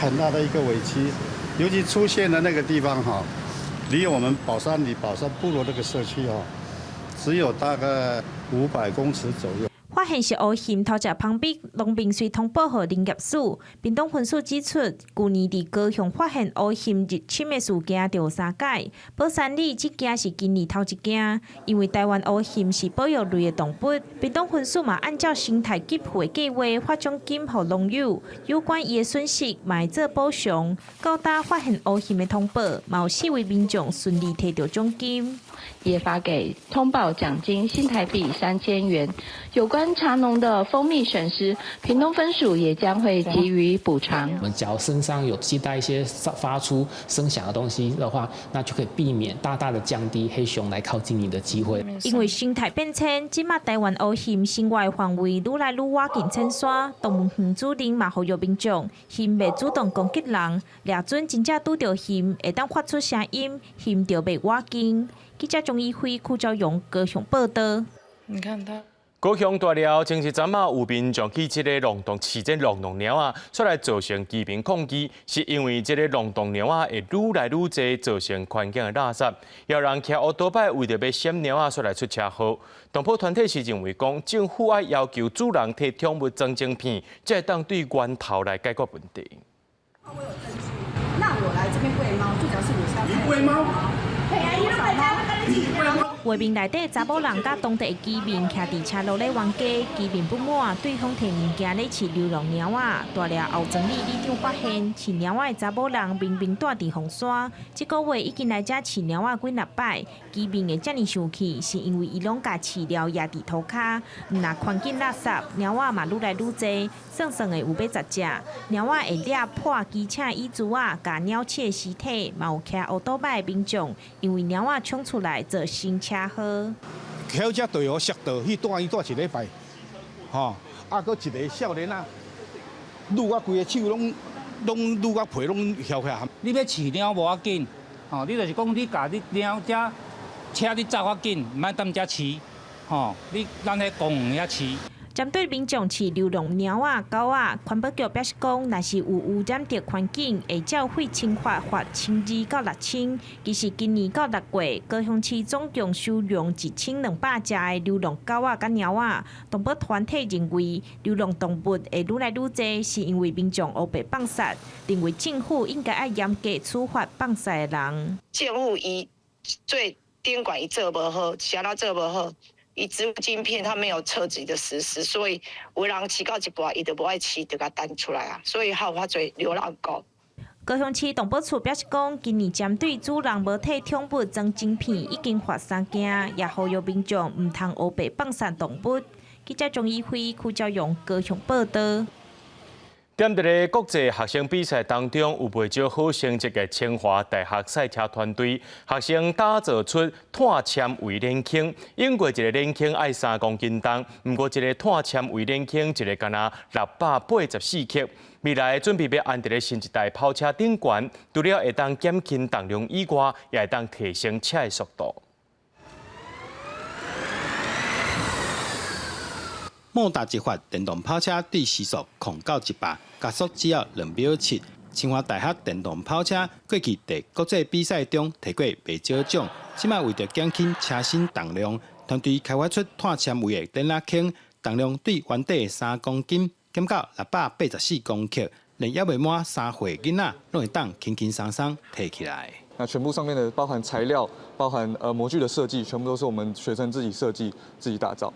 很大的一個危機。尤其出現的那個地方哈，離我們寶山里寶山部落這個社區哦，只有大概500公尺左右。發現是烏熊偷食蜂蜜，農民隨通報予林業署。屏東分署指出，舊年佇高雄發現烏熊入侵的事件就有三擺，寶山里這件是今年頭一件。因為台灣烏熊是保育類的動物，屏東分署嘛按照生態給付的計劃發獎金予農友，有關伊的損失嘛會做補償。到今發現烏熊的通報，嘛有四位民眾順利提著獎金，也發給通報獎金新台幣3000元。有關茶農的蜂蜜損失，屏東分署也將會給予補償。我們只要身上有攜帶一些發出聲響的東西的話，那就可以避免大大的降低黑熊來靠近你的機會。因為生態變遷，這馬台灣烏熊生活的範圍愈來愈倚近淺山。動物園主任嘛呼籲民眾，熊袂主動攻擊人，掠準真正拄著熊，會當發出聲音，熊就袂倚近。記者鍾一輝、柯昭勇高雄報導。你看他。高雄大寮前一陣仔有民眾去這个浪蕩飼這浪蕩貓仔，出來造成居民抗議，是因為這个浪蕩貓仔會愈來愈濟，造成環境的垃圾。有人騎烏多擺為著欲閃貓仔，出來出車禍。動保團體是認為講，政府愛要求主人提寵物裝晶片，才會當對源頭來解決問題。那我來這邊餵貓，最主要是我是要餵貓。畫面內底查某人佮當地的居民徛佇車路咧冤家，居民不滿對方提物件咧飼流浪貓仔。大寮後莊里里長發現飼貓仔的查某人明明蹛佇鳳山，這個月已經來遮飼貓仔幾若擺，居民會遮爾生氣，是因為伊攏共飼料挾佇塗跤，毋但環境垃圾，貓仔嘛愈來愈濟，算算的有欲十隻。貓仔會掠破機車椅子仔，共鳥鼠的屍體，嘛有騎烏多擺的民眾，因為貓仔衝出來造成車禍。轿車對予摔倒，彼蹛伊蹛一禮拜，吼，啊，閣一个少年仔，擄啊規个手攏攏擄啊皮攏翹起來。你欲飼貓無要緊，吼，你就是講你共你貓遮車你走較緊，毋愛踮遮飼，吼，你咱彼公園遐飼。針對民眾飼流浪貓仔、狗仔，環保局表示講，若是有污染著環境，會照廢清法罰1200到6000。其實今年到6月，高雄市總共收容1200隻的流浪狗仔佮貓仔。動保團體認為，流浪動物會愈來愈濟，是因為民眾烏白放殺，認為政府應該愛嚴格處罰放殺的人。政府伊最頂懸伊做無好，是按怎做無好？伊植入晶片，它沒有徹底的實施，所以有人飼到一半，伊就無愛飼，就共彈出來啊，所以還有遐濟流浪狗。高雄市動保處表示講，今年針對主人無提寵物裝晶片，已經罰三件，也呼籲民眾毋通烏白放殺動物。記者鍾一輝、柯昭勇高雄報導。踮佇咧國際學生比賽當中，有袂少好成績的清華大學賽車團隊，學生打造出碳纖維引擎。英國一个引擎愛3公斤重，毋過一个碳纖維引擎一个干焦684克。未來準備欲安佇咧新一代跑車頂懸，除了會當減輕重量以外，也會當提升車的速度。莫達一發電動跑車對時速9到100，加速只要2秒7。清華大學電動跑車過去佇國際比賽中提過袂少獎，這擺為著減輕車身重量，團隊開發出碳纖維的電子圈，重量對原底3公斤減到684公克，連猶未滿3歲囡仔攏會當輕輕鬆鬆提起來。那全部上面的包含材料，包含模具的設計，全部都是我們學生自己設計、自己打造。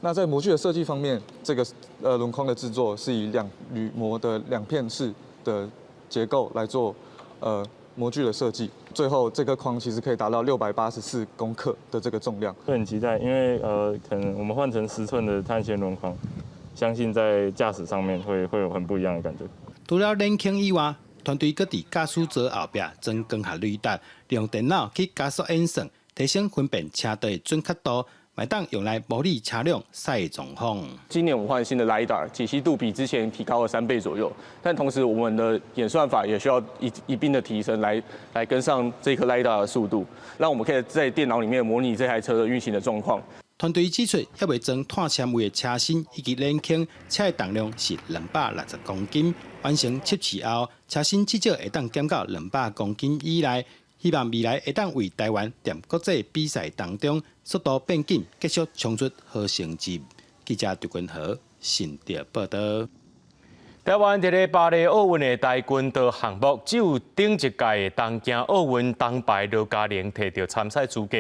那在模具的設計方面，這個輪框的製作是以兩鋁膜的兩片式的結構來做模具的設計。最後這個框其實可以達到684公克的這個重量。會很期待，因為可能我們換成10寸的碳纖輪框，相信在駕駛上面會有很不一樣的感覺。除了輪圈以外，團隊閣佇駕駛座後壁裝光學雷達，利用電腦去加速演算，提升分辨車道的準確度，會當用來模擬車輛駛狀況。今年我們換新的 LiDAR，解析度比之前提高了3倍左右，但同時我們的演算法也需要一併的提升來跟上這顆 LiDAR 的速度，讓我們可以在電腦裡面模擬這台車的運行的狀況。團隊指出，猶未裝碳纖維的車身以及輪圈，車的重量是260公斤。完成測試後，車身至少會當減到200公斤以內。希望未來會當為台灣佇國際比賽當中速度變緊，繼續衝出好成績。記者張君和新竹報道。台灣佇咧巴黎奧運的跆拳道項目，只有頂一屆的東京奧運銅牌羅嘉玲提著參賽資格，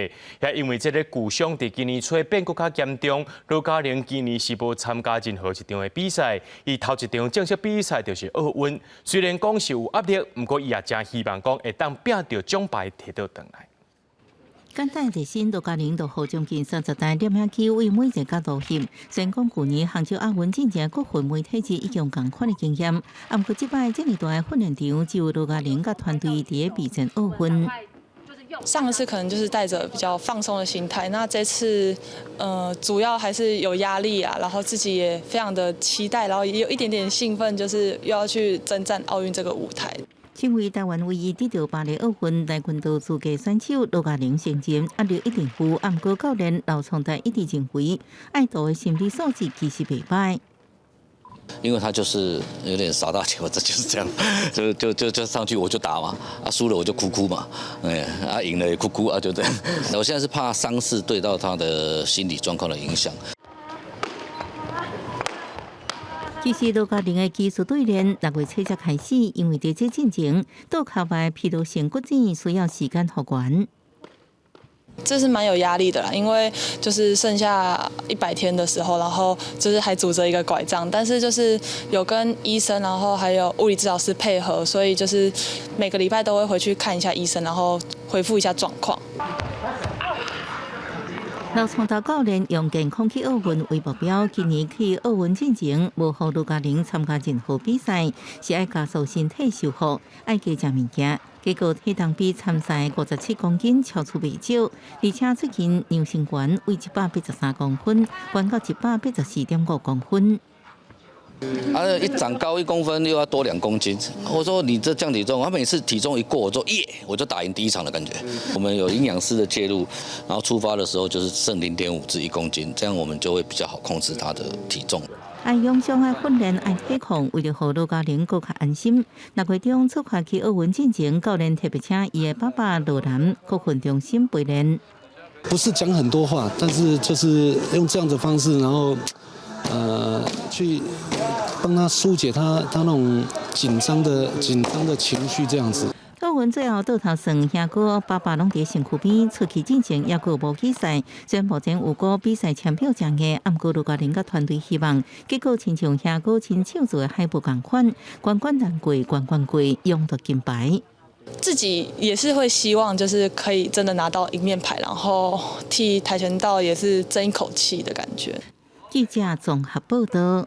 也因為這个舊傷佇今年初變閣較嚴重，羅嘉玲今年是無參加任何一場的比賽。伊頭一場正式比賽就是奧運，雖然講是有壓力，毋過伊也誠希望講會當拚著獎牌提倒轉來。簡單熱身，羅嘉玲就予將近30台攝影機為每一個角度翕。雖然講舊年杭州亞運進前國訓媒體節已經仝款的經驗，啊，毋過這擺這麼大的訓練場，只有羅嘉玲佮團隊佇咧備戰奧運。上一次可能就是帶着比較放鬆的心態，那這次，主要還是有壓力啊，然後自己也非常的期待，然後也有一點點興奮，就是又要去征戰奧運這個舞台。成為台灣唯一得著巴黎奧運跆拳道資格選手羅嘉玲成前壓力一定有，毋過教練劉創泰一直認為，愛徒的心理素質其實袂䆀。因為他就是有點傻大姐，我這就是這樣，就上去我就打嘛，啊輸了我就哭哭嘛，哎啊贏了也哭哭啊就這樣。我現在是怕傷勢對到他的心理狀況的影響。其實羅嘉玲的技術對練6月初才開始，因為佇這進前，倒跤擺疲勞性骨折，需要時間復原。這是蠻有壓力的啦，因為就是剩下100天的時候，然後就是還拄著一個拐杖，但是就是有跟醫生，然後還有物理治療師配合，所以就是每個禮拜都會回去看一下醫生，然後恢復一下狀況。劉創道教練用健康去奧運為目標，今年去奧運進前無予羅嘉玲參加任何比賽，是愛加速身體修復，愛加食物件。結果體重比參賽57公斤超出袂少，而且最近量身懸為183公分，懸到184.5公分。啊，一長高1公分又要多2公斤。我說你這降體重，他每次體重一過，我說耶，我就打贏第一場的感覺。我們有營養師的介入，然後出發的時候就是剩0.5至1公斤，這樣我們就會比較好控制他的體重。愛養傷、愛訓練、愛體控，為著予羅嘉玲閣較安心。6月中出發去奧運進前，教練特別請伊的爸爸羅南國訓中心陪練。不是講很多話，但是就是用這樣的方式，然後，去幫他疏解他那種緊張的情緒，這樣子。奧運最後倒頭算，兄哥爸爸攏佇身軀邊出去進前，猶閣無比賽。雖然目前有個比賽簽票誠硬，毋過羅嘉玲佮團隊希望結果親像兄哥親手做的海報仝款，關關難過關關過，勇奪金牌。自己也是會希望，就是可以真的拿到一面牌，然後替跆拳道也是爭一口氣的感覺。記者綜合報道。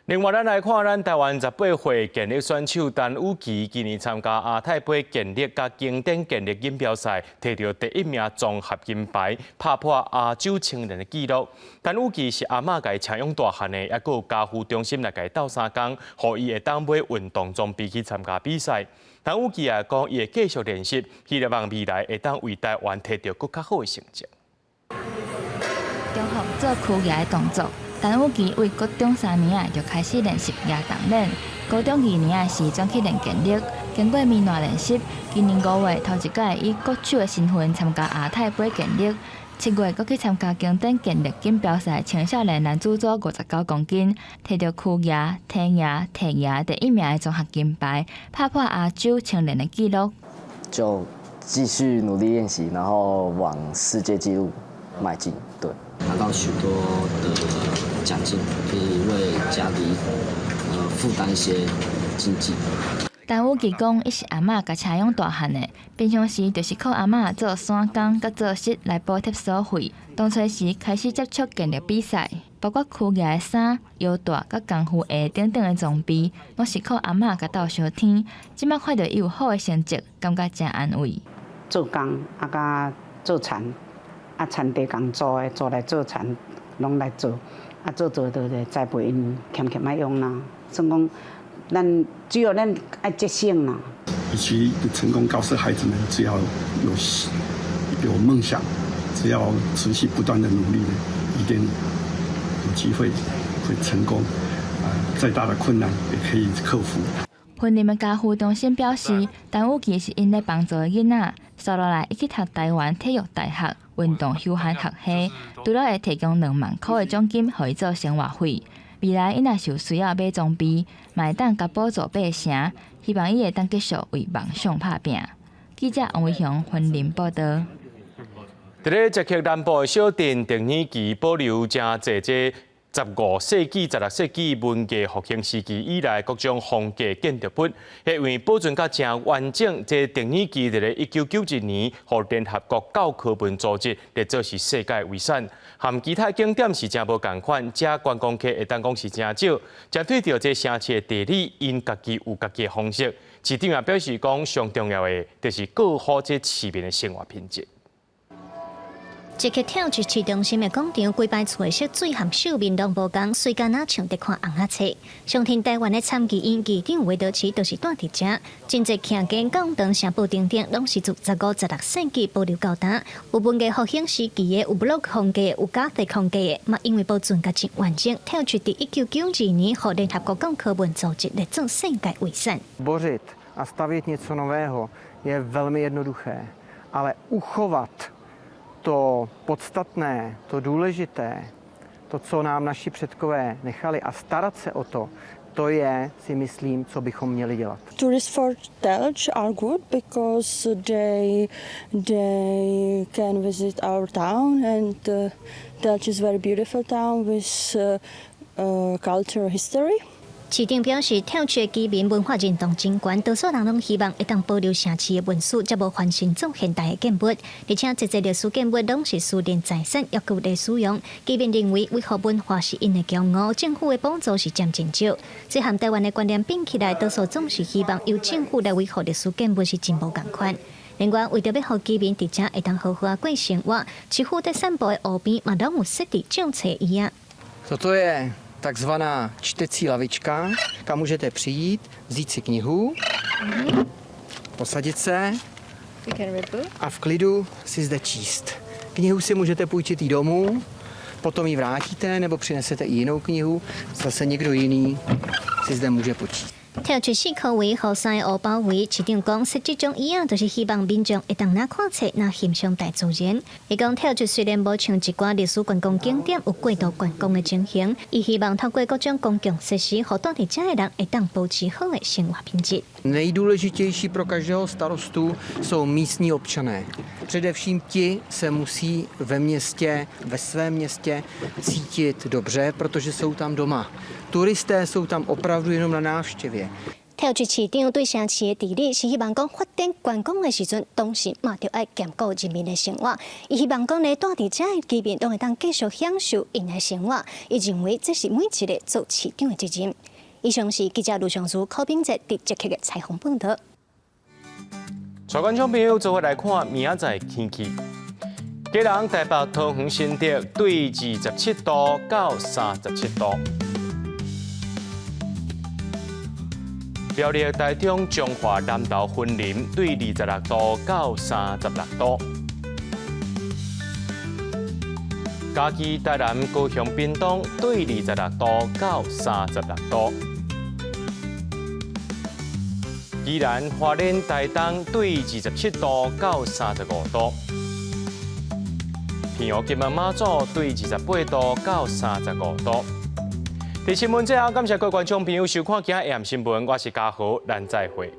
另外，咱來看咱台灣18歲健力選手陳宇琪，今年參加亞太盃健力佮經典健力錦標賽，提著第一名綜合金牌，拍破亞洲青年的紀錄。陳宇琪是阿嬤共伊請養大漢的，猶閣有家扶中心來共伊鬥相共，予伊會當買運動裝備去參加比賽。陳宇琪也講，伊會繼續練習，希望未來會當為台灣提著閣較好的成績。中學做屈趺的動作。陳宇琪對國中三年仔就開始練習舉重輪，高中二年仔時轉去練健力，經過綿爛練習，今年5月頭一擺以國手的身份參加亞太盃健力，7月閣去參加經典健力錦標賽青少年男子組59公斤，摕著屈舉、挺舉、提舉第一名的綜合金牌，拍破亞洲青年的紀錄。就繼續努力練習，然後往世界紀錄邁進。對，拿到許多的獎金，可以為家裡負擔一些經濟。陳宇琪講，伊是阿嬤共車養大漢的，平常時就是靠阿嬤做散工佮做穡來補貼所費。當初時開始接觸健力比賽，包括屈舉的衫、腰帶佮功夫鞋等等的裝備，攏是靠阿嬤共鬥相添。這擺看著伊有好的成績，感覺誠安慰。做工啊，佮做田，啊田地共租的，租來做田，攏來做，啊做做做咧栽培𪜶俭俭仔養啦。算講，咱主要咱愛節省啦。以及成功告訴孩子們，只要有夢想，只要持續不斷的努力，一定有機會會成功。啊，再大的困難也可以克服。雲林的家扶中心表示，陳宇琪是𪜶咧幫助的囡仔，紲落來伊去讀臺灣體育大學運動休閒學系，除了會提供2萬箍的獎金予伊做生活費。未來伊若是有需要買裝備，嘛會當共補助8成，希望伊會當繼續為夢想拍拚。記者王維雄雲林報導。佇咧捷克南部的小鎮鄧尼基保留誠濟這15世紀、16世紀文藝復興時期以來各種風格建築物，因為保存甲誠完整，這鄧尼基佇咧1991年，予聯合國教科文組織列做是世界遺產。含其他景點是誠無仝款，遮觀光客會當講是誠少。針對著這城市的地理，𪜶家己有家己的方式。市長也表示講，上重要的就是顧好這市民的生活品質。捷克跳出市中心的廣場，規排厝的色水和獸面攏無仝，隨敢若像佇看尪仔冊。上天台灣的參議院議長魏德奇就是蹛佇遮，真濟徛家廣場城堡頂頂，攏是自15、16世紀保留到今。有文藝復興時期的，有巴洛克風格，有哥特風格的，嘛因為保存甲真完整，跳出佇1992年，予聯合國教科文組織列做世界遺產。 Bořit a stavět něco nového je velmi jednoduché, ale uchovat to podstatné, to důležité, to, co nám naši předkové nechali a starat se o to, to je, si myslím, co bychom měli dělat. Tourists for Telč are good because they can visit our town and Telč is very beautiful town with cultural history. 市長表示，跳出居民文化認同真懸，多數人攏希望會當保留城市的文史，才無翻新做現代的建物。而且，這濟歷史建物攏是私人財產，猶閣有咧使用。居民認為維護文化是𪜶的驕傲，政府的補助是佔真少。這和台灣的觀念變起來，多數總是希望由政府來維護歷史建物是真無仝款。另外，為著欲予居民佇遮會當好好仔過生活，市府佇散步的湖邊嘛攏有設置借冊椅仔。 Toto je takzvaná čtecí lavička, kam můžete přijít, vzít si knihu, posadit se a v klidu si zde číst. Knihu si můžete půjčit i domů, potom ji vrátíte nebo přinesete i jinou knihu, zase někdo jiný si zde může počíst. 跳出四箍圍，予三个湖包圍。市長講，設這種椅仔，就是希望民眾會當若看冊，若欣賞大自然。伊講跳出雖然無像一寡歷史觀光景點有過度觀光的情形，伊希望透過各種公共設施，予蹛佇遮的人會當保持好的生活品質。 Nejdůležitější pro každého starostu jsou místní občané. Především ti se musí ve městě, ve svém městě cítit dobře, protože jsou tam doma. Turisté jsou tam opravdu jenom na návštěvě. 跳出市長對城市的治理是希望講發展觀光的時陣，同時嘛著愛兼顧人民的生活。伊希望講咧，蹛佇遮的居民攏會當繼續享受𪜶的生活。伊認為這是每一個做市長的責任。以上是記者盧尚書、柯炳哲佇捷克的採訪報導。帶觀眾朋友做伙來看明仔載天氣。基隆、台北、桃園、新竹對27度到37度。苗栗、台中、彰化、南投、雲林對26度到36度。嘉義、台南、高雄、屏東對26度到36度。宜蘭、花蓮、台東對27度到35度。澎湖、金門、馬祖對28度到35度。佇新聞最後，感謝各位觀眾朋友收看今日的新聞，我是嘉豪，咱再會。